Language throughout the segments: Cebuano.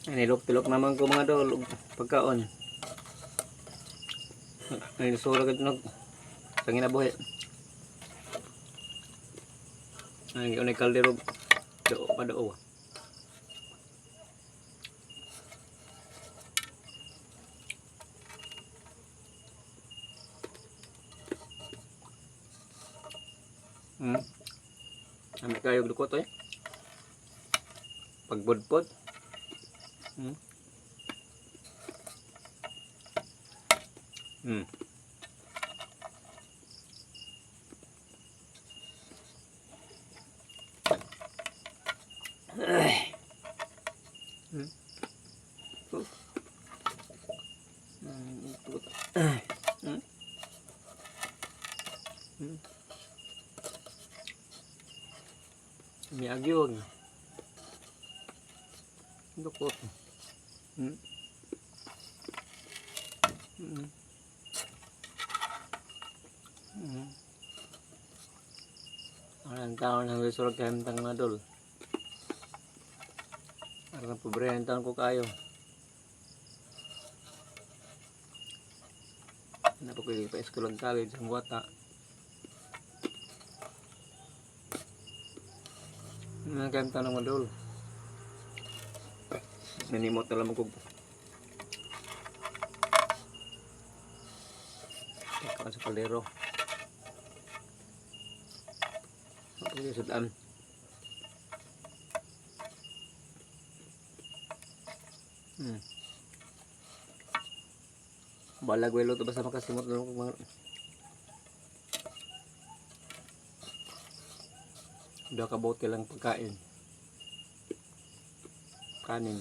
Nilok-tilok naman ko, mga dol, og pagkaon. Ay, nasura ka nag sa kinabuhi. Ay, unay kaldero do pa do. Ami kayo og dukot oy. Pagbudpod. Ay. Oh. Tukot. Ay. Miagyog. Dukot. Ang taon ng resort kay mga dol. Arang pobre ang taon ko kayo. Napakuli pa school and college ang wata. Ang kayang tanong mga dol. Nanimot na lamang kog. Pagkaan sa kaldero. Okay, sudan. Balag welo to basta makasimot na lang kog mga duha ka bote lang pagkain. Kanin.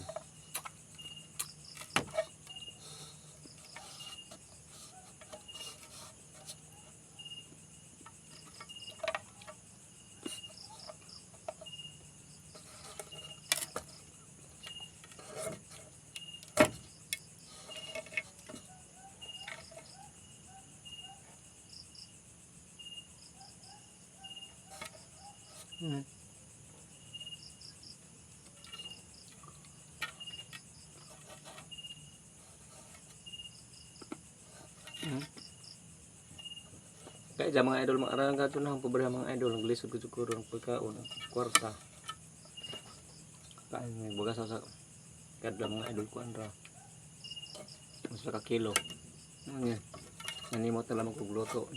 Kaya dyan mga idol, mga arang kato na ang pobre mga idol, ang lisod ko siguro ang pagkaon, ang kwarta. Kain may bagas sa kadla mga idol ko andra. Mas ka kilo. Ano yan? Nanimot na lamang kog luto.